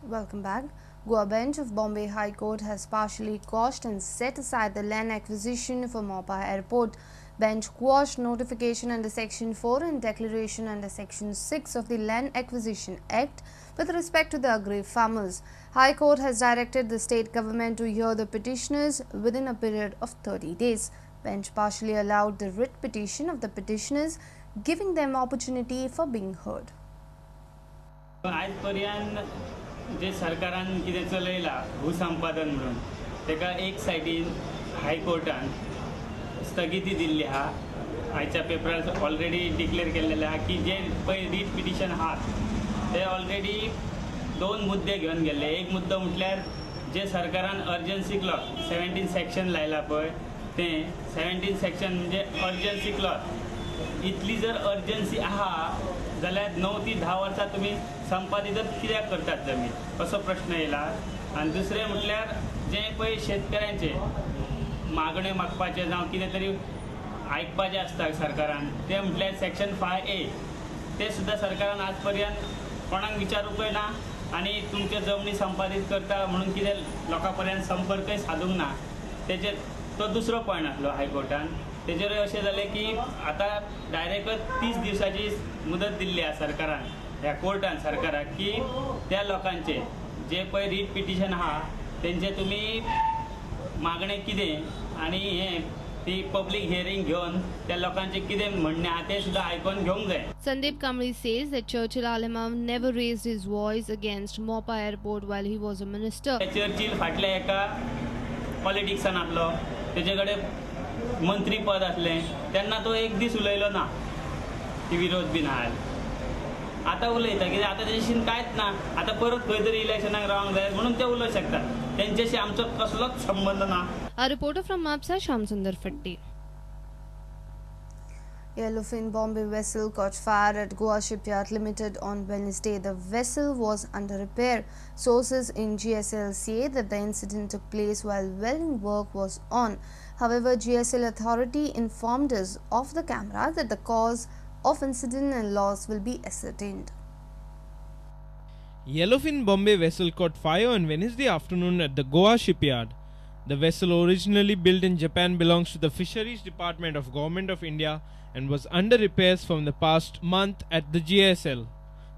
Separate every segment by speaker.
Speaker 1: Welcome back. Goa bench of Bombay High Court has partially quashed and set aside the land acquisition for Mopa Airport. Bench quashed notification under Section 4 and declaration under Section 6 of the Land Acquisition Act with respect to the aggrieved farmers. High Court has directed the state government to hear the petitioners within a period of 30 days. Bench partially allowed the writ petition of the petitioners, giving them opportunity for being heard.
Speaker 2: आजपर्यंत जे सरकारान कितें चलयलां भूसंपादन म्हणून ताका एक सायडीन हायकोर्टान स्थगिती दिल्ली आहा. आयच्या पेपरार ऑलरेडी डिक्लेअर केल्लेलें आहा की जे पळय रीट पिटिशन आहात ते ऑलरेडी दोन मुद्दे घेवन गेल्ले. एक मुद्दो म्हटल्यार जे सरकारान अर्जन्सी क्लॉज 17 सेक्शन लायला पळय तें 17 सेक्शन म्हणजे अर्जन्सी क्लॉज इतली जर अर्जन्सी आहा जाल्यार 9 ते 10 वर्सां तुमी संपादितच कित्याक करतात जमीन असो प्रश्न येयला. आनी दुसरें म्हटल्यार जें पळय शेतकऱ्यांचे मागण्यो मागपाचें जावं कितें तरी आयकपाचें आसता सरकारान तें म्हटल्यार सेक्शन 5A तें सुद्दां सरकारान आज पर्यंत कोणाक विचारूंकय ना आनी तुमच्यो जमनी संपादीत करता म्हणून कितें लोकां पर्यंत संपर्कय सादूंक ना. तेचेर तो दुसरो पॉयंट आसलो हायकोर्टान. तेचेरूय अशें जालें की आतां डायरेक्टच 30 दिवसाची मुदत दिल्ली आसा सरकारान ह्या कोर्टान सरकाराक की त्या लोकांचे जे पळय रीट पिटिशन आहा तेंचे तुमी मागणें कितें आनी हें ती पब्लीक हियरींग घेवन त्या लोकांचें कितें म्हणणें आहा तें सुद्दां आयकून घेवंक जाय.
Speaker 1: Sandeep Kamli says that Churchill Alemao never raised his voice against Mopa Airport while he was a minister.
Speaker 2: Churchill फाटल्या एका पॉलिटिक्सान आसलो, तेजे कडेन मंत्री पद आसलें तेन्ना तो एक दीस उलयलो ना की विरोध बीन आहा. आतां उलयता कित्याक आतां तेजेशीन कांयच ना, आतां परत खंय तरी इलेक्शनाक रावंक जाय म्हणून ते उलोवंक शकतात. तेंच्याशी आमचो कसलोच संबंद ना.
Speaker 1: A reporter from Mapsa, Shamsundar Fatti. Yellowfin Bombay vessel caught fire at Goa Shipyard Limited on Wednesday. The vessel was under repair. Sources in GSL say that the incident took place while welding work was on. However, GSL authority informed us off the camera that the cause of incident and loss will be ascertained.
Speaker 3: Yellowfin Bombay vessel caught fire on Wednesday afternoon at the Goa Shipyard. The vessel, originally built in Japan, belongs to the Fisheries Department of Government of India and was under repairs from the past month at the GSL.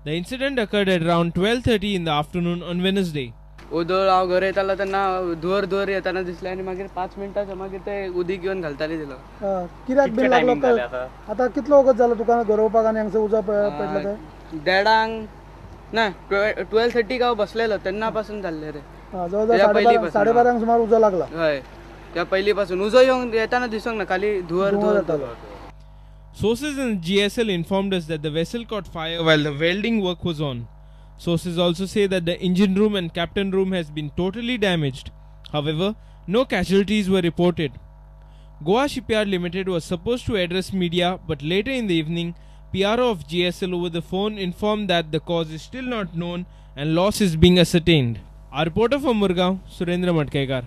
Speaker 3: The incident occurred at around 12:30 in the afternoon on Wednesday.
Speaker 4: उदळ हांव घरा येतालो तेन्ना धुंवर धुंवर येताना दिसलें आनी मागीर 5 मिनटां मागीर ते उदीक घेवन घालताले दिलो.
Speaker 5: कित्याक बीन लागलो? आतां कितलो वगत जालो तुका गरोवपाक आनी हांगसर उजो पेटलो ते?
Speaker 4: देडांक ना 12:30 हांव बसलेलो तेन्ना पासून जाल्लें रे.
Speaker 5: जवळ 12:30 सुमार उजो लागला.
Speaker 4: हय, त्या पयलीं पासून उजो येवंक येताना दिसूंक ना, खाली धुंवर धुंवर येतालो.
Speaker 3: Sources in GSL informed us that the vessel caught fire while the welding work was on. Sources also say that the engine room and captain room has been totally damaged. However, no casualties were reported. Goa Shipyard Limited was supposed to address media, but later in the evening, PRO of GSL over the phone informed that the cause is still not known and loss is being ascertained. Our reporter from Murgaon, Surendra Matkekar.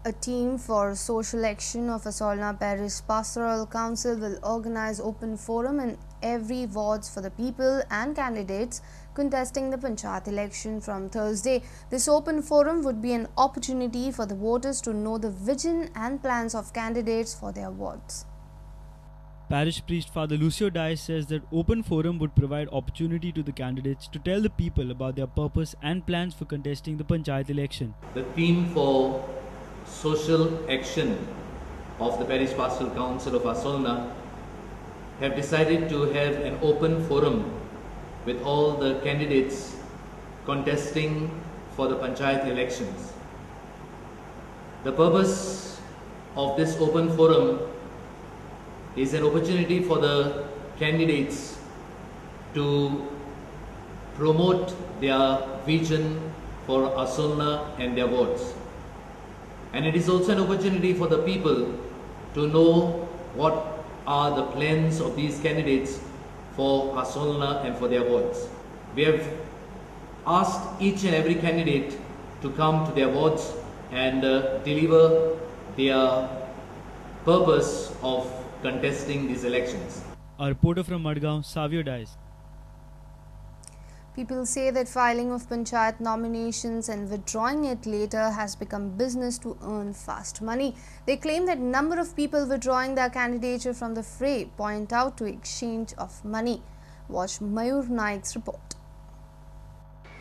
Speaker 1: A team for social action of Assolna Parish Pastoral Council will organize open forum in every wards for the people and candidates contesting the Panchayat election from Thursday. This open forum would be an opportunity for the voters to know the vision and plans of candidates for their wards.
Speaker 6: Parish priest Father Lucio Dias says that open forum would provide opportunity to the candidates to tell the people about their purpose and plans for contesting the Panchayat election.
Speaker 7: The theme for social action of the Parish Pastoral Council of Assolna have decided to have an open forum with all the candidates contesting for the Panchayat elections. The purpose of this open forum is an opportunity for the candidates to promote their vision for Assolna and their wards. And it is also an opportunity for the people to know what are the plans of these candidates for Assolna and for their wards. We have asked each and every candidate to come to their wards and deliver their purpose of contesting these elections.
Speaker 6: A reporter from Madgaon, Savio Dias.
Speaker 1: People say that filing of panchayat nominations and withdrawing it later has become business to earn fast money. They claim that number of people withdrawing their candidature from the fray point out to exchange of money. Watch Mayur Naik's report.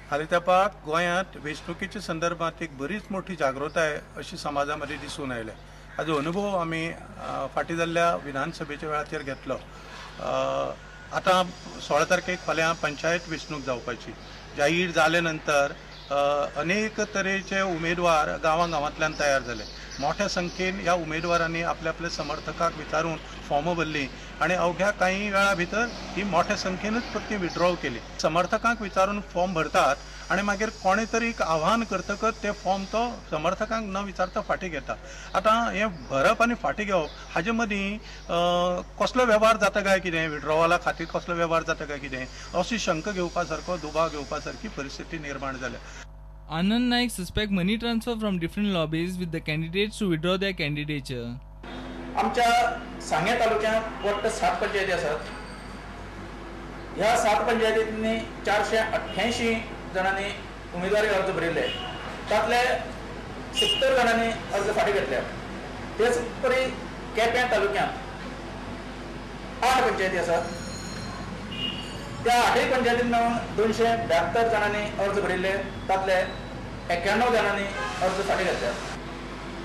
Speaker 8: हालीं तेंपाक गोंयांत वेंचणुकेच्या संदर्भात एक बरीच मोठी जागृताय अशी समाजा मदीं दिसून आयल्या. हाजो अनुभव आमी फाटीं जाल्ल्या विधानसभेच्या वेळाचेर घेतलो. आतां 16 तारखेक फाल्यां पंचायत वेंचणूक जावपाची जाहीर जाले नंतर अनेक तरेचे उमेदवार गांवां गांवांतल्यान तयार जाले. मोठ्या संख्येन ह्या उमेदवारांनी आपल्या आपल्या समर्थकाक विचारून फॉर्मां भरलीं आनी अवघ्या कांय वेळा भितर ही मोठ्या संख्येनच परती विड्रॉ केली. समर्थकांक विचारून फॉर्म भरतात आनी मागीर कोणें तरी एक आव्हान करतकच ते फॉर्म तो समर्थकांक न विचारता फाटीं घेता. आतां हें भरप आनी फाटीं घेवप हाजे मदीं कसलो वेव्हार जाता काय कितें, विड्रॉवाला खातीर कसलो वेव्हार जाता काय कितें अशी शंका घेवपा सारको, दुबाव घेवपा सारकी परिस्थिती निर्माण जाल्या.
Speaker 3: Anand Naik suspect money transfer from different lobbies with the candidates to withdraw their candidature.
Speaker 9: आमच्या सांगें तालुक्यांत वट्ट 7 पंचायती आसात. ह्या 7 पंचायतींनी 488 जाणांनी उमेदवारी अर्ज भरिल्ले, तातले 70 जाणांनी अर्ज फाटीं घेतले. तेच परी केपें तालुक्यांत 8 पंचायती आसात. त्या 8 पंचायतींत मेळून 272 जाणांनी अर्ज भरिल्ले, तातले 91 जाणांनी अर्ज फाटीं घेतले.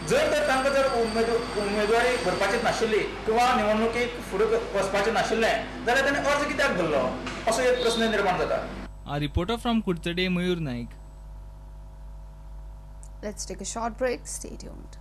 Speaker 9: जर तर तांकां जर उमेदवारी भरपाची नाशिल्ली किंवा निवडणुकीक फुडें वचपाचें नाशिल्लें जाल्यार ताणें अर्ज कित्याक भरलो असो एक प्रस्न निर्माण जाता.
Speaker 3: Our reporter from Kurtade, Mayur Naik.
Speaker 1: Let's take a short break. Stay tuned.